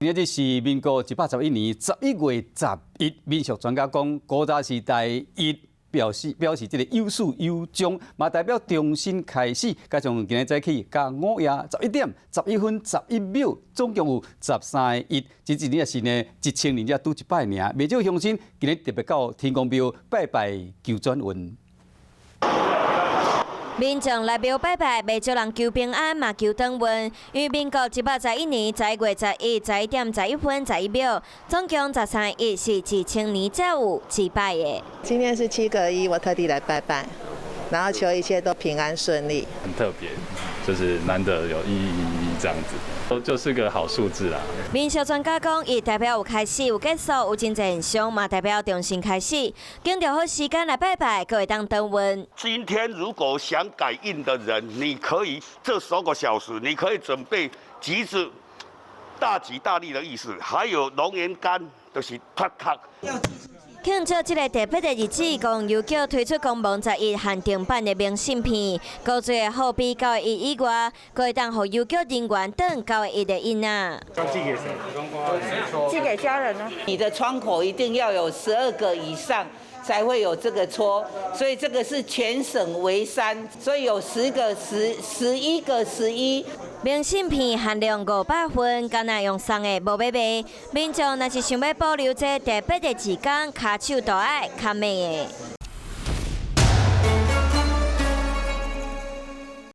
今仔日是民國111年11月11，民俗專家講，古早時代一表示這個有始有終，嘛代表重新開始。加上今日早起佮午夜11點11分11秒，總共有13個一，這一年也是呢1000年才拄一擺爾。袂少鄉親今日特別到天公廟拜拜求轉運。民眾來廟拜拜，袂少人求平安，嘛求轉運。因為民國111年11月11，11點11分11秒，總共13一是1000年才有一擺的。今天是七個一，我特地來拜拜，然後求一切都平安順利。很特別，就是難得有1111這樣子，就是個好數字啦。民俗專家講，一代表有開始、有結束、有真濟現象，嘛代表重新開始。揀著好時間來拜拜，閣會當轉運。今天如果想改運的人，你可以這12個小時，你可以準備橘子，大吉大利的意思，還有龍眼乾，就是脫殼。慶祝這個特別的日子，公郵局推出光芒十一限定版的明信片，高做的號碼九個一以外，閣會當予郵局人員轉九個一的印仔。寄給誰？寄給家人呢。你的窗口一定要有12個以上，才會有這個戳，所以這個是全省唯三，所以有10個十、11個11。明信片限量500份，敢若用送的，無欲賣。民眾若是想欲保留這特別的時間，跤手都愛較猛的。